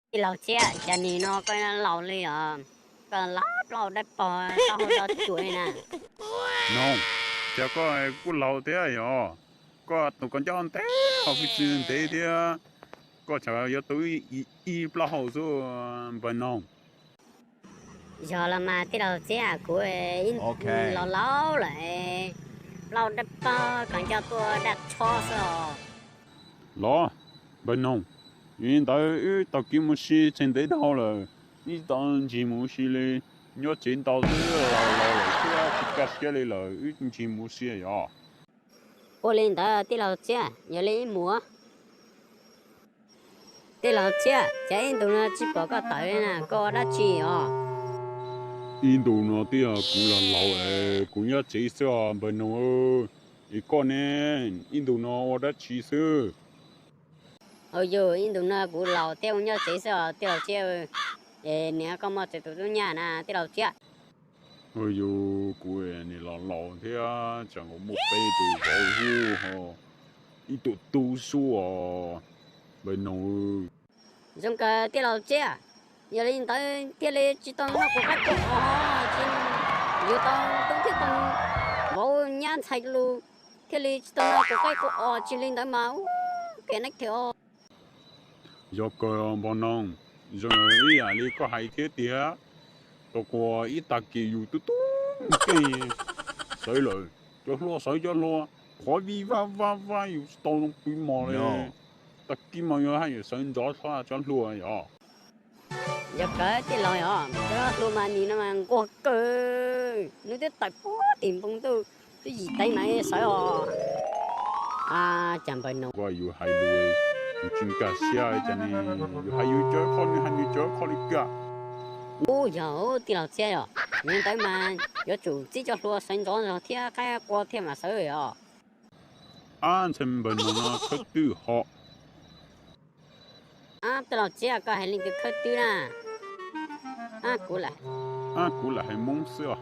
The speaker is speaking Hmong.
Tij laug Txiab, cas nim no koj laus li os, koj laus plaub dawb paug taub hau txob cuam li na. Noog, cas koj kuj laus thiab yog? Koj tus koj ncauj ntev, hau phi txwv ntev thiab, koj tseem yuav tu ib plaub hau xwb npawg Noog. Yog los mas tij laug Txiab, kuv los laus lawm, plaub dawb paug koj ncauj tuaj daj tshob xwb os. Los, npawg Noog, yog li ntawd wb tau kev mus si tseem ntev dhau lawm, wb tau ntsig mus si li, nyob tsev ntau xwb, laus laus lawm thiab tsis kaj siab li lawm, wb ntsig mus si yog. Ua li ntawd tij laug Txiab, yog li wb mus. Tij laug Txiab, cas ib ntus no tsis pom koj tawm li na, koj ua dab tsi os? Ib ntus no twb yog kuv los laus es kuv nyob tsev xwb os npawg Noog. Es koj ne, ib ntus no ua dab tsi xwb? Au yus, ib ntus no kuv laus thiab kuv nyob tsev xwb os tij laug Txiab. Es niam koj muaj tsev tus tub nyab na tij laug Txiab? Au yus, kuv niam los laus thiab tseem muaj peb tus vauv hub ho ib tug tub xwb os npawg Noog. Zoo kawg tij laug Txiab, yog li ntawd thiaj li tsis tau noj kuv qaib kuv os, tsis yuav tau tub thiab tau vauv nyab ntxhais lus, thiaj li tsis tau noj kuv qaib kuv os, tsis li ntawd mas ua kev neeb thiab os. Yog kawg npawg Noog, zoo ib yam li koj hais thiab tiag. Tau kuv ib tag kis yus twb tub keej sawv lawm, cov hlua sawv cov hlua, qhuav vij vaj vaj vaj yus tsis tau zoo pw mos li. Tag kis mas yuav haj yam sawv ntxov txhob cov hlua yog. Yog kawg tij laug yog, cov hlua mas nim no mas nquag kawg, nws twb tawm puag tim npoo ntuj, twb yim teev mas sawv os. Cas npawg Noog, yus hais lus yus tsis nkag siab cas ne, yus hais yus cov qhov nws hais nws cov qhov li cas. Ub yog tij laug Txiab yog, yog li ntawd mas yuav tsum txib cov hlua sawv ntxov zog thiab qaib qua thiab mas sawv os. Ab ntshai npawg Noog no khawb twb ho. Ab tij laug Txiab, koj hais leej twg khawb twb na? Ab kuv lam hais Hmoob xwb os.